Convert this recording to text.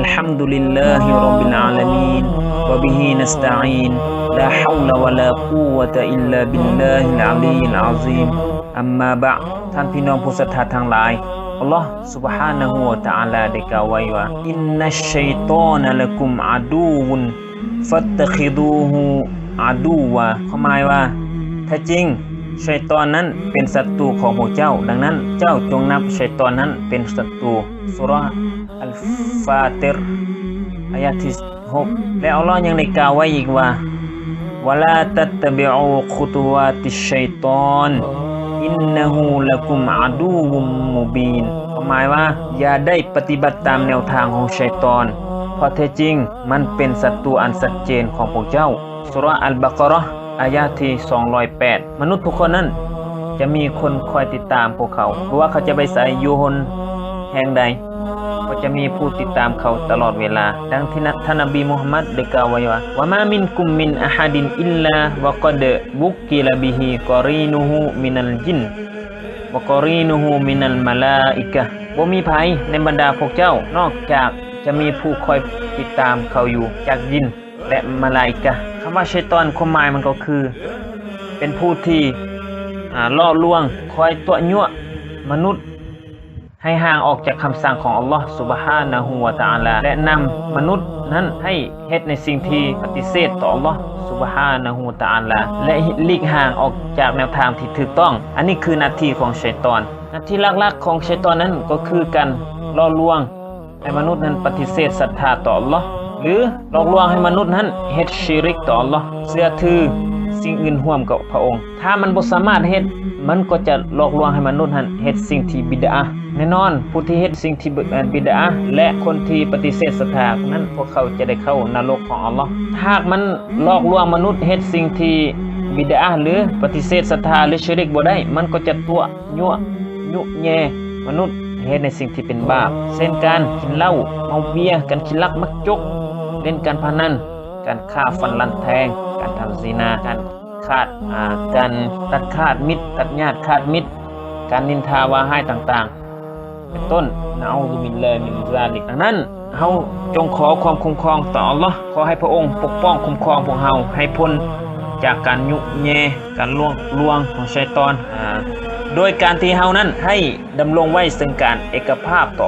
الحمد لله رب العالمين وبه نستعين لا حول ولا قوة إلا بالله العلي العظيم أما بعد ທ່ານພີ່ນ້ອງຜູ້ສັດທາທັງຫຼາຍ ອັລລອຮ سبحانه وتعالى ໄດ້ກ່າວໄວ້ວ່າ إن الشيطان لكم عدو فاتخذوه عدوا ຄວາມໝາຍວ່າ ແທ້ຈິງໄຊຕອນນັ້ນເປັນສັດຕູຂອງພວກເຈົ້າ, ດັ່ງນັ້ນເຈົ້າຈົ່ງນັບໄຊຕອນນັ້ນເປັນສັດຕູ. ສຸຣາ ອັລຟາຕິຣ ອາຍາທີ່ຫົກ ແລະ ອັລລອຮ ຍັງໄດ້ກ່າວໄວ້ອີກວ່າ ولا تتبعوا خطوات الشيطان إنه لكم عدو مبين ຄວາມໝາຍວ່າ ຢ່າໄດ້ປະຕິບັດຕາມແນວທາງຂອງໄຊຕອນ ເພາະແທ້ຈິງມັນເປັນສັດຕູອັນຊັດເຈນຂອງພວກເຈົ້າ. ສຸຣາ ອັລບາກະຣາ ອາຍາທີ່ສອງຮ້ອຍແປດ ມະນຸດທຸກຄົນນັ້ນຈະມີຄົນຄອຍຕິດຕາມພວກເຂົາ ບໍ່ວ່າເຂົາຈະໄປໃສ ຢູ່ຫົນແຫ່ງໃດ ກໍຈະມີຜູ້ຕິດຕາມເຂົາຕະຫຼອດເວລາ. ດັ່ງທີ່ນະ ທ່ານນະບີມຸຮັມມັດໄດ້ກ່າວໄວ້ວ່າ وما منكم من أحد إلا وقد وكل به قرينه من الجن وقرينه من الملائكة ບໍ່ມີໃຜໃນບັນດາພວກເຈົ້າ ນອກຈາກຈະມີຜູ້ຄອຍຕິດຕາມເຂົາຢູ່ຈາກຢິນ ແລະ ມະລາອິກະ. ຄຳວ່າໄຊຕອນ ຄວາມໝາຍມັນກໍຄື ເປັນຜູ້ທີ່ ອາ ຫຼໍ່ລວງ ຄອຍຕົວະຍົວະມະນຸດໃຫ້ຫ່າງອອກຈາກຄຳສັ່ງຂອງອັລລອຮ سبحانه وتعالى ແລະ ນຳມະນຸດນັ້ນໃຫ້ເຮັດໃນສິ່ງທີ່ປະຕິເສດຕໍ່ອັລລອຮ سبحانه وتعالى ແລະ ຫຼີກຫ່າງອອກຈາກແນວທາງທີ່ຖືກຕ້ອງ. ອັນນີ້ຄືໜ້າທີ່ຂອງໄຊຕອນ. ໜ້າທີ່ຫຼັກໆຂອງໄຊຕອນນັ້ນກໍຄືການຫຼໍ່ລວງ ໃຫ້ມະນຸດນັ້ນປະຕິເສດສັດທາຕໍ່ອັລລອຮ ຫຼື ຫຼອກລວງໃຫ້ມະນຸດນັ້ນເຮັດຊີຣິກຕໍ່ອັລລອຮ ເຊື່ອຖືສິ່ງອື່ນຮ່ວມກັບພະອົງ. ຖ້າມັນບໍ່ສາມາດເຮັດ ມັນກໍຈະຫຼອກລວງໃຫ້ມະນຸດນັ້ນເຮັດສິ່ງທີ່ບິດອາ. ແນ່ນອນ ຜູ້ທີ່ເຮັດສິ່ງທີ່ ເອີ ບິດອາ ແລະ ຄົນທີ່ປະຕິເສດສັດທານັ້ນ ພວກເຂົາຈະໄດ້ເຂົ້ານະລົກຂອງອັລລອຮ. ຫາກມັນຫຼອກລວງມະນຸດເຮັດສິ່ງທີ່ບິດອາ ຫຼື ປະຕິເສດສັດທາ ຫຼື ຊີຣິກບໍ່ໄດ້ ມັນກໍຈະຕົວະ ຍົວະຍຸແຍ່ມະນຸດເຮັດໃນສິ່ງທີ່ເປັນບາບ ເຊັ່ນ ການກິນເຫຼົ້າ, ເມົາເບຍ, ການຂີ້ລັກ, ມັກຈົກ, ຫຼິ້ນການພະນັນ, ການຂ້າຟັນລັນແທງ, ການທຳຊີນາ, ການຂາດ ອາ ການຕັດຂາດມິດ, ຕັດຍາດຂາດມິດ, ການນິນທາວ່າຮ້າຍຕ່າງໆ ເປັນຕົ້ນ. ນະອູຊູບິລລາຮິກ. ດັ່ງນັ້ນ ເຮົາຈົ່ງຂໍຄວາມຄຸ້ມຄອງຕໍ່ອັລລອຮ ຂໍໃຫ້ພະອົງປົກປ້ອງຄຸ້ມຄອງພວກເຮົາໃຫ້ພົ້ນຈາກການຍຸແຍ່ ການຫຼອກລວງຂອງໄຊຕອນ ອາ ໂດຍການທີ່ເຮົານັ້ນໃຫ້ດຳລົງໄວ້ເຊິ່ງການເອກະພາບຕໍ່